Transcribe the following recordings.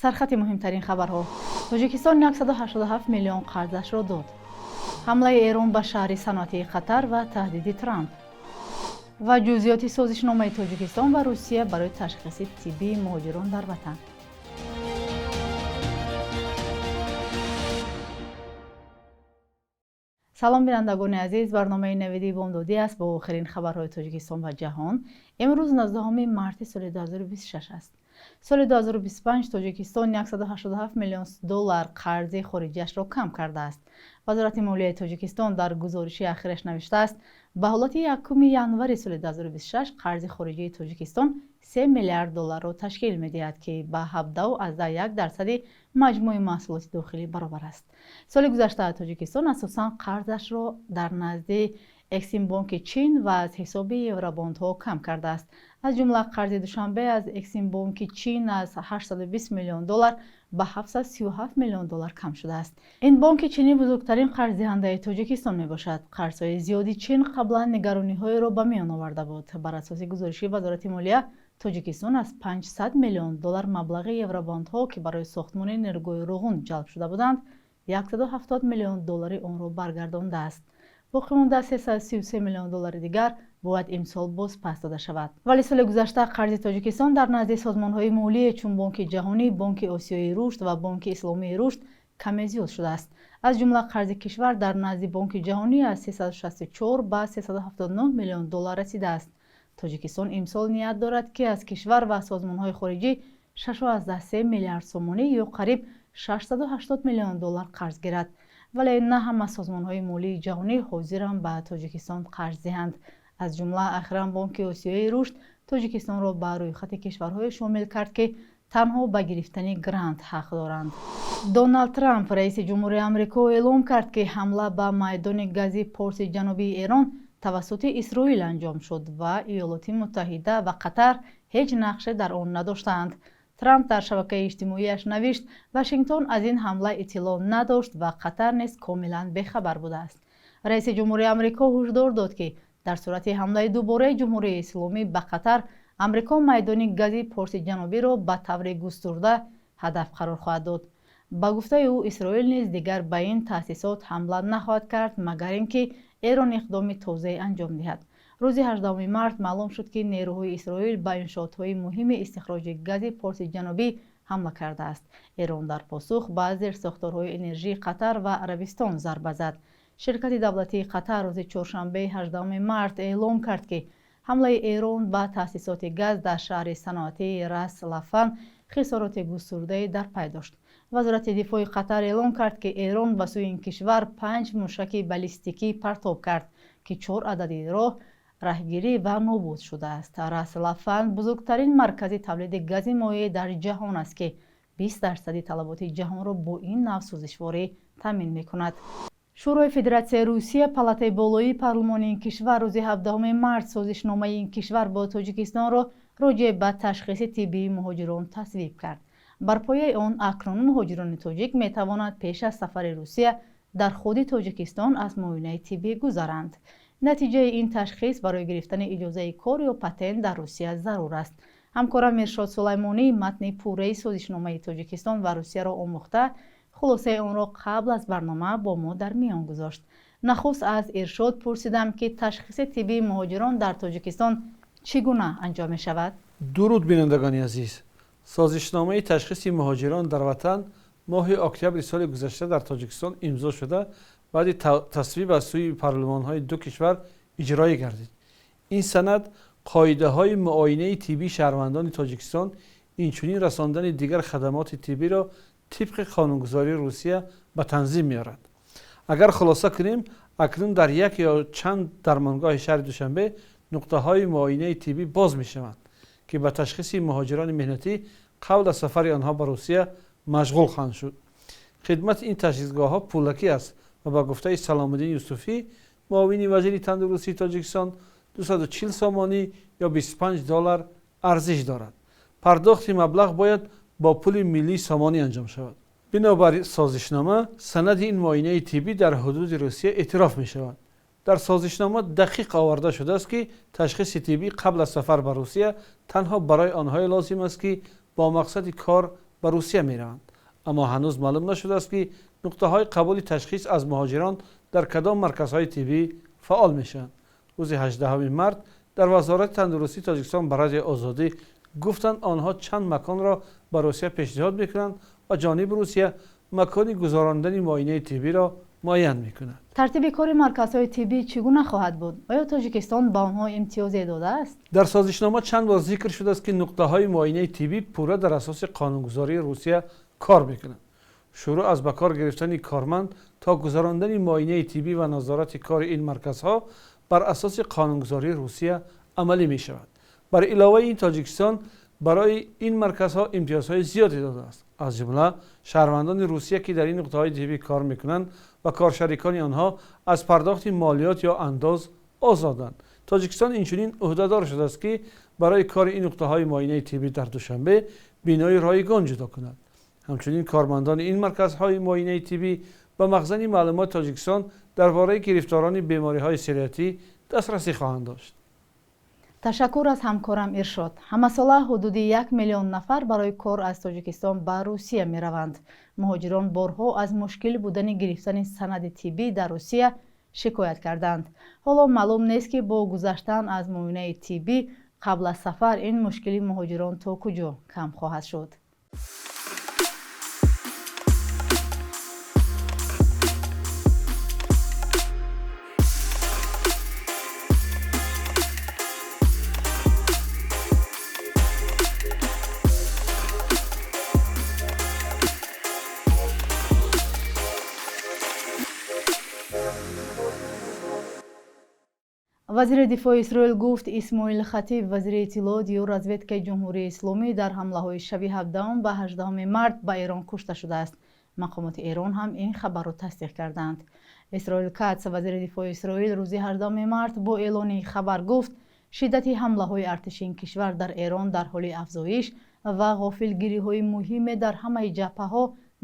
Сархати муҳимтарин хабарҳо. Тоҷикистон 187 миллион қарзашро дод. Ҳамлаи Эрон ба шаҳри саноатии Қатар ва таҳдиди Трамп. Ва ҷузъиёти созишномаи Тоҷикистон ва Русия барои ташхиси тиббии муҳоҷирон дар ватан. Салом, бинандагони азиз, барномаи навиди бомдодӣ аст бо охирин хабарҳои Тоҷикистон ва ҷаҳон. Имрӯз 19 марти соли 2026 аст. Соли 2025 Тоҷикистон 187 миллион доллар қарзи хориҷиашро кам кардааст. Вазорати молияи Тоҷикистон дар гузориши ахираш навиштааст, ба ҳолати 1 январи соли 2026 қарзи хориҷии Тоҷикистон 3 миллиард долларро ташкил медиҳад, ки ба 17,1% маҷмӯи маҳсулоти дохилӣ баробар аст. Соли гузашта Тоҷикистон асосан қарзашро дар назди Эксимбонки Чин ва аз ҳисоби евробондҳо кам кардааст. Аз ҷумла қарзи Душанбе аз Эксимбонки Чин аз 820 миллион доллар ба 737 миллион доллар кам шудааст. Ин бонки чинӣ бузургтарин қарздиҳандаи Тоҷикистон мебошад. Қарзҳои зиёди Чин қаблан нигарониҳоеро ба миён оварда буд. Бар асоси гузориши Вазорати молия, Тоҷикистон аз 500 миллион доллар маблағи евробондҳо, ки барои сохтмони нерӯгоҳи Роғун ҷалб шуда буданд, 170 миллион доллари онро баргардондааст. Боқимонда 333 миллион доллари дигар бояд имсол боз пас дода шавад. Вале соли гузашта қарзи Тоҷикистон дар назди созмонҳои молие чун Бонки Ҷаҳонӣ, Бонки Осиёии Рушд ва Бонки Исломии Рушд каме зиёд шудааст. Аз ҷумла қарзи кишвар дар назди Бонки Ҷаҳонӣ аз 364 ба 379 миллион доллар расидааст. Тоҷикистон имсол ният дорад, ки аз кишвар ва созмонҳои хориҷӣ 6,3 миллиард сомонӣ ё қариб 680 миллион доллар қарз гирад. Вале на ҳама созмонҳои молии ҷаҳонӣ ҳозиранд ба Тоҷикистон қарз диҳанд. Аз ҷумла ахиран Бонки Осиёии Рушд Тоҷикистонро ба рӯйхати кишварҳое шомил кард, ки танҳо ба гирифтани грант ҳақ доранд. Доналд Трамп, раиси ҷумҳури Амрико, эълом кард, ки ҳамла ба майдони гази Порси Ҷанубии Эрон тавассути Исроил анҷом шуд ва Иёлоти Муттаҳида ва Қатар ҳеҷ нақше дар он надоштаанд. Трамп дар шабакаи иҷтимоиаш навишт, Вашингтон аз ин ҳамла иттилоъ надошт ва Қатар низ комилан бехабар будааст. Раиси ҷумҳури Амрико ҳушдор дод, ки дар сурати ҳамлаи дубораи Ҷумҳурии Исломӣ ба Қатар, Амрико майдони гази Порси Ҷанубиро ба таври густурда ҳадаф қарор хоҳад дод. Ба гуфтаи ӯ, Исроил низ дигар ба ин таъсисот ҳамла нахоҳад кард, магар ин ки Эрон иқдоми тозае анҷом диҳад. Рӯзи 18 март маълум шуд, ки нерӯҳои Исроил ба иншоотҳои муҳими истихроҷи гази Порси Ҷанубӣ ҳамла кардааст. Эрон дар посух ба зерсохторҳои энержии Қатар ва Арабистон зарба зад. Ширкати давлатии Қатар рӯзи чоршанбеи 18 март эълом кард, ки ҳамлаи Эрон ба таъсисоти газ дар шаҳри саноатии Рас Лафан хисороти густурдае дар пай дошт. Вазорати дифои Қатар эълом кард, ки Эрон ба сӯи ин кишвар 5 мушаки баллистикӣ партоб кард, ки 4 адади роҳ раҳгирӣ ва нобуд шудааст. Рас Лафан бузургтарин маркази тавлиди гази моеъ дар ҷаҳон аст, ки 20% талаботи ҷаҳонро бо ин нав сӯзишворӣ таъмин мекунад. Шӯрои Федератсияи Русия, палатаи болоии парлумони ин кишвар, рӯзи 17 март созишномаи ин кишвар бо Тоҷикистонро роҷеъ ба ташхиси тиббии муҳоҷирон тасвиб кард. Бар пояи он акнун муҳоҷирони тоҷик метавонанд пеш аз сафари Русия дар худи Тоҷикистон аз муоинаи тиббӣ гузаранд. Натиҷаи ин ташхис барои гирифтани иҷозаи кор ё патент дар Русия зарур аст. Ҳамкорам Иршод Сулаймонӣ матни пурраи созишномаи Тоҷикистон ва Русияро омӯхта, хулосаи онро қабл аз барнома бо мо дар миён гузошт. Нахуст аз Иршод пурсидам, ки ташхиси тиббии муҳоҷирон дар Тоҷикистон чӣ гуна анҷом мешавад? Дуруд, бинандагони азиз. Созишномаи ташхиси муҳоҷирон дар ватан моҳи октябри соли гузашта дар Тоҷикистон имзо шуда, баъди тасвиб аз сӯи парлумонҳои ду кишвар иҷроӣ гардид. Ин санад қоидаҳои муоинаи тиббии шаҳрвандони Тоҷикистон, инчунин расондани дигар хадамоти тиббиро тибқи қонунгузории Русия ба танзим меорад. Агар хулоса кунем, акнун дар як ё чанд дармонгоҳи шаҳри Душанбе нуқтаҳои муоинаи тиббӣ боз мешаванд, ки ба ташхиси муҳоҷирони меҳнатӣ қабл аз сафари онҳо ба Русия машғул хоҳанд шуд. Хидмати ин ташхисгоҳҳо пулакӣ аст ва ба гуфтаи Саломуддин Юсуфӣ, муовини вазири тандурустии Тоҷикистон, 240 сомонӣ ё 25 доллар арзиш дорад. Пардохти маблағ бояд бо пули миллии сомонӣ анҷом шавад. Бинобар созишнома, санади ин муоинаи тиббӣ дар ҳудуди Русия эътироф мешавад. Дар созишнома дақиқ оварда шудааст, ки ташхиси тиббӣ қабл аз сафар ба Русия танҳо барои онҳое лозим аст, ки бо мақсади кор ба Русия мераванд. Аммо ҳанӯз маълум нашудааст, ки нуқтаҳои қабули ташхис аз муҳоҷирон дар кадом марказҳои тиббӣ фаъол мешаванд. Рӯзи 18 март дар Вазорати тандурустии Тоҷикистон ба Радиои Озодӣ гуфтанд, онҳо чанд маконро ба Русия пешниҳод мекунанд ва ҷониби Русия макони гузарондани муоинаи тиббиро муайян мекунад. Тартиби кори марказҳои тиббӣ чӣ гуна хоҳад буд? Оё Тоҷикистон ба онҳо имтиёзе додааст? Дар созишнома чанд бор зикр шудааст, ки нуқтаҳои муоинаи тиббӣ пурра дар асоси қонунгузории Русия кор мекунанд. Шурӯъ аз ба кор гирифтани корманд то гузарондани муоинаи тиббӣ ва назорати кори ин марказҳо бар асоси қонунгузории Русия амалӣ мешавад. Бар иловаи ин, Тоҷикистон барои ин марказҳо имтиёзҳои зиёде додааст. Аз ҷумла шаҳрвандони Русия, ки дар ин нуқтаҳои тиббӣ кор мекунанд ва коршарикони онҳо аз пардохти молиёт ё андоз озоданд. Тоҷикистон инчунин ӯҳдадор шудааст, ки барои кори ин нуқтаҳои муоинаи тиббӣ дар Душанбе бинои ройгон ҷудо кунад. Ҳамчунин кормандони ин марказҳои муоинаи тиббӣ ба махзани маълумоти Тоҷикистон дар бораи гирифторони бемориҳои сироятӣ дастрасӣ хоҳанд дошт. Ташаккур аз ҳамкорам Иршод. Ҳамасола ҳудуди 1 миллион нафар барои кор аз Тоҷикистон ба Русия мераванд. Муҳоҷирон борҳо аз мушкил будани гирифтани санади тиббӣ дар Русия шикоят карданд. Ҳоло маълум нест, ки бо гузаштан аз муоинаи тиббӣ қабл аз сафар ин мушкили муҳоҷирон то куҷо кам хоҳад шуд. Вазири дифои Исроил гуфт, Исмоил Хатиб, вазири иттилоот ё разведкаи Ҷумҳурии Исломӣ, дар ҳамлаҳои шаби 17 ба 18 март ба Эрон кушта шудааст. Мақомоти Эрон ҳам ин хабарро тасдиқ карданд. Исроил Катс, вазири дифои Исроил, рӯзи 18 март бо эълони хабар гуфт, шиддати ҳамлаҳои артиши ин кишвар дар Эрон дар ҳоли афзоиш ва ғофилгириҳои муҳиме дар ҳамаи ҷабҳаҳо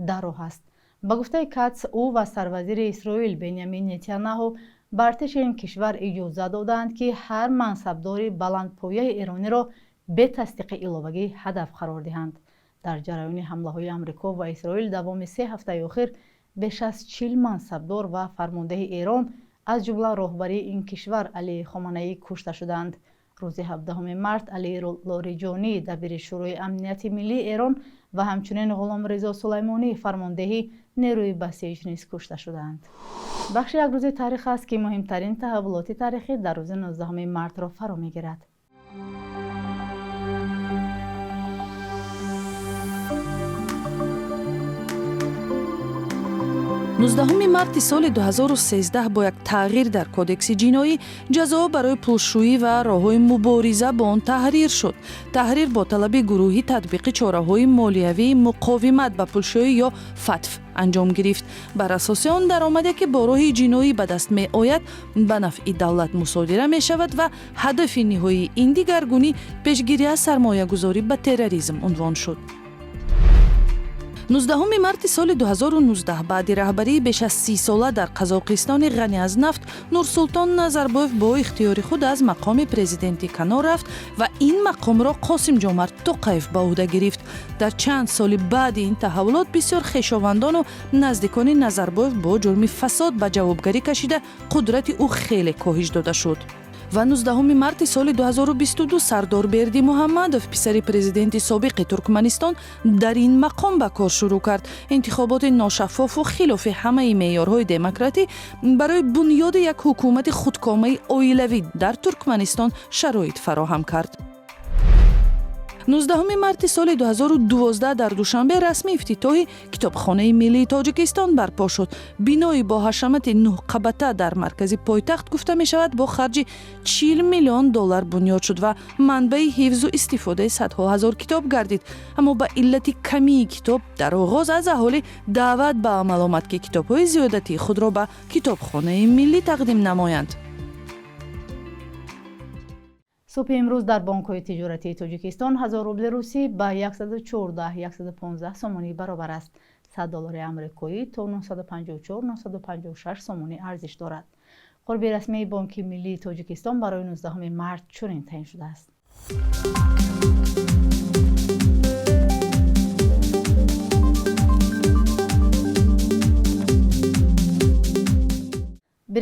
дар роҳ аст. Ба гуфтаи Катс, ӯ ва сарвазири Исроил Бенямин Нетаняҳу ба артиши ин кишвар иҷоза доданд, ки ҳар мансабдори баландпояи эрониро бе тасдиқи иловагӣ ҳадаф қарор диҳанд. Дар ҷараёни ҳамлаҳои Амрико ва Исроил давоми 3 ҳафтаи охир беш аз 40 мансабдор ва фармондеҳи Эрон, аз ҷумла роҳбарии ин кишвар Алӣ Хоманаӣ, кушта шуданд. Рӯзи 17 март Алӣ Лориҷонӣ, дабири Шӯрои амнияти миллии Эрон, ва ҳамчунин Ғуломризо Сулаймонӣ, фармондеҳи нерӯи Басиҷ, низ кушта шуданд. Бахши як рӯзи таърих аст, ки муҳимтарин таҳаввулоти таърихӣ дар рӯзи 19 мартро фаро мегирад. 19 марти соли 2013 бо як тағйир дар кодекси ҷиноӣ ҷазо барои пулшӯӣ ва роҳҳои мубориза бо он таҳрир шуд. Таҳрир бо талаби гурӯҳи татбиқи чораҳои молиявии муқовимат ба пулшӯӣ ё ФАТФ анҷом гирифт. Бар асоси он даромаде, ки бо роҳи ҷиноӣ ба даст меояд, ба нафъи давлат мусодира мешавад ва ҳадафи ниҳоии ин дигаргунӣ пешгирӣ аз сармоягузорӣ ба терроризм унвон шуд. 19 марти соли 2019 баъди раҳбарии беш аз 30 сола дар Қазоқистони ғанӣ аз нафт Нурсултон Назарбоев бо ихтиёри худ аз мақоми президентӣ канор рафт ва ин мақомро Қосимҷомарт Тоқаев ба ӯҳда гирифт. Дар чанд соли баъди ин таҳаввулот бисёр хешовандону наздикони Назарбоев бо ҷурми фасод ба ҷавобгарӣ кашида, қудрати ӯ хеле коҳиш дода шуд. Ва 19 марти соли 2022 Сардор Берди Муҳаммадов, писари президенти собиқи Туркманистон, дар ин мақом ба кор шурӯъ кард. Интихоботи ношаффофу хилофи ҳамаи меъёрҳои демократӣ барои бунёди як ҳукумати худкомаи оилавӣ дар Туркманистон шароит фароҳам кард. 19 марти соли 2012 дар Душанбе расми ифтитоҳи Китобхонаи миллии Тоҷикистон барпо шуд. Бинои бо ҳашамати нӯҳқабата дар маркази пойтахт, гуфта мешавад, бо харҷи 40 миллион доллар бунёд шуд ва манбаи ҳифзу истифодаи садҳо ҳазор китоб гардид. Аммо ба иллати камии китоб дар оғоз аз аҳолӣ даъват ба амал омад, ки китобҳои зиёдатии худро ба Китобхонаи миллӣ тақдим намоянд. Субҳи имрӯз дар бонкҳои тиҷоратии Тоҷикистон 1000 рубли русӣ ба 114-115 сомонӣ баробар аст. 100 доллари амрикоӣ то 954-956 сомонӣ арзиш дорад. Қурби расмии Бонки миллии Тоҷикистон барои 19 март чунин таъин шудааст.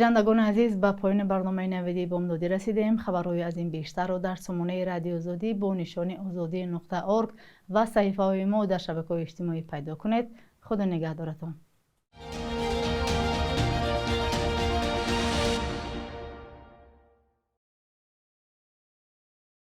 Бинандагони азиз, ба поёни барномаи Навиди бомдодӣ расидем. Хабарҳои аз ин бештарро дар сомонаи Радиои Озодӣ бо нишони озодӣ.org ва саҳифаҳои мо дар шабакаҳои иҷтимоӣ пайдо кунед. Худо нигаҳдоратон.